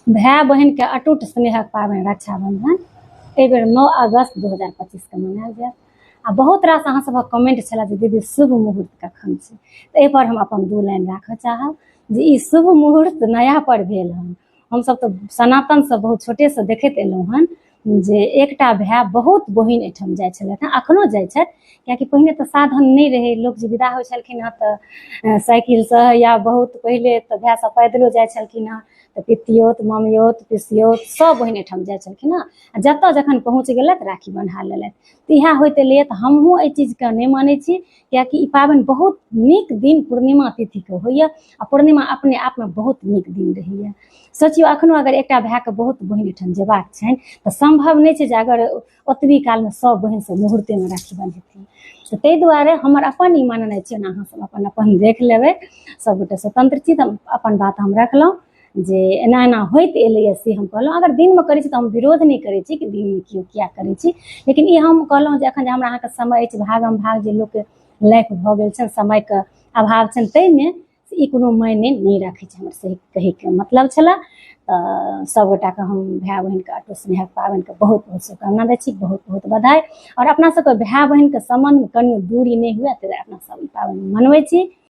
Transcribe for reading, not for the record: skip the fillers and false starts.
भाय बहिनके अटूट स्नेहक पाबनि रक्षाबंधन एहिबेर 9 अगस्त 2025 के मनायल जायत। आ बहुत रास अहाँ सभक कमेंट छले जे दीदी, शुभ मुहूर्त कखन छै? तऽ एहिपर हम अपन दू लाइन राखऽ चाहब जे ई शुभ मुहूर्त नया पर भेल हन। हमसभ तऽ सनातनसँ बहुत छोटेसँ देखैत एलहुँ हन जे एकटा भाय बहुत बहिन एहिठाम जाइ छलथि हँ, अखनो जाइ छथि, कियाकि पहिने तऽ साधन नहि रहै। लोक जे विदा होइ छलखिन हँ तऽ साइकिलसँ या बहुत पहिले तऽ भाय सब पैदलो जाइ छलखिन हँ, तऽ पितियोत, ममियोत, पिसियोत सब बहिन एहिठाम जाइ छलखिन हँ आ जतऽ जखन पहुँच गेलथि, राखी बन्हा लेलथि। तऽ इएह होइत एलैए। तऽ हमहूँ एहि चीजके नहि मानै छी, कियाकि ई पाबनि बहुत नीक दिन पूर्णिमा तिथिके होइए आ पूर्णिमा अपने आपमे बहुत नीक दिन रहैए। सोचियौ, अखनो अगर एकटा भायके बहुत बहिन एहिठाम जेबाक छनि तऽ सम्भव नहि छै जे अगर ओतबी कालमे सब बहिन सब मुहूर्तेमे राखी बन्हेथिन। तऽ ताहि दुआरे हमर अपन ई माननाइ छै ने, अहाँ सब अपन अपन देख लेबै, सबगोटे स्वतंत्र छी। तऽ अपन बात हम रखलहुँ जे एना एना होइत एलैए से हम कहलहुँ। अगर दिनमे करै छी तऽ हम विरोध नहि करै छी कि दिनमे केओ किया करै छी, लेकिन ई हम कहलहुँ जे एखन जे हमरा अहाँके समय अछि, भागम भाग जे लोकके लाइफ भऽ गेल छनि, समयके अभाव छनि, ताहिमे ई कोनो मायने नहि राखै छै। हमर सही कहैके मतलब छलए। तऽ सभगोटाके हम भाय बहिनके अटूट स्नेहक पाबनिके बहुत बहुत शुभकामना दै छी, बहुत बहुत बधाई। आओर अपना सबके भाय बहिनके सम्बन्धमे कनियो दूरी नहि हुए, ताहि दुआरे अपना सब ई पाबनि मनबै छी।